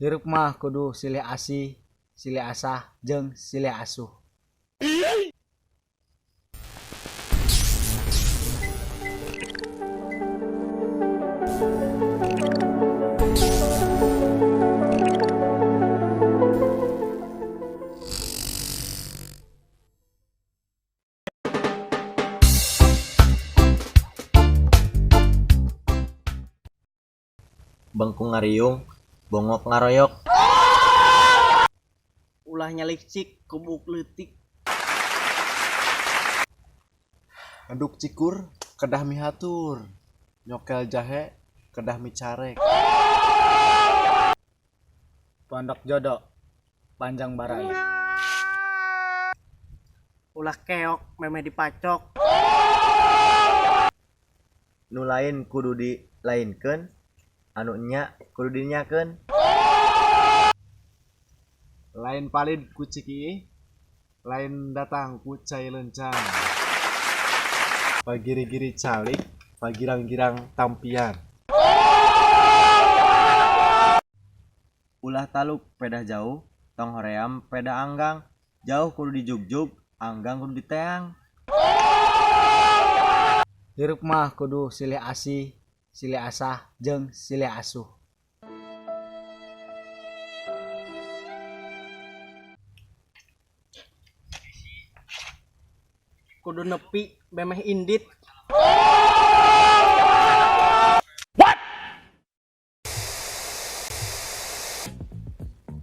Hirup mah kudu silih asih, silih asah, jeung silih asuh. Bengkung ngariung, bongok ngaroyok. Ulah nyalicik ku buuk leutik. Ngeduk cikur kedah mihatur, nyokel jahe kedah micarek. Pondok jodo panjang baraya. Ulah keok memeh dipacok. Nu lain kudu dilainkeun, anu enya kudu dinyakeun. Lain palid ku cikiih, lain datang ku cai lencang. Pagiri-giri calik, pagirang-girang tampian. Ulah taluk pedah jauh, tong hoream pedah anggang. Jauh kudu dijugjug, anggang kudu diteang. Hirup mah kudu silih asih, silih asah, jeung silih asuh. Kudu nepi memeh indit.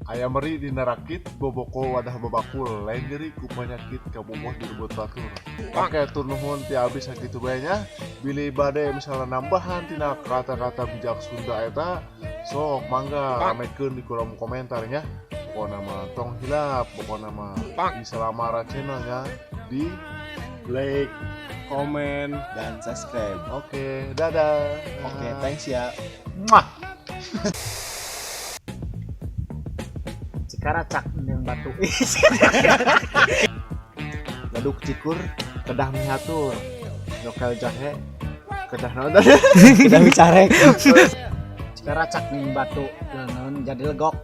Aya meri dina rakit, boboko wadah babakul, lain nyeri ku panyakit kabogoh direbut batur. Oke, tur nuhun ti abdi sakitu bae nya. Bilih bade misalna nambahan tina kata-kata bijak Sunda eta, sok mangga ramekeun di kolom komentar nya. Pokona mah tong hilap, pokona mah di Salamara channel nya, di like, komen, dan subscribe. Oke, dadah. Oke, thanks ya. Muah. Cikaracak jeung batu. Ngaduk cikur kedah mihatur, nyokel jahe kedah naon tadi? Kedah micarek. Cikaracak jeung batu, leungeun jadi legok.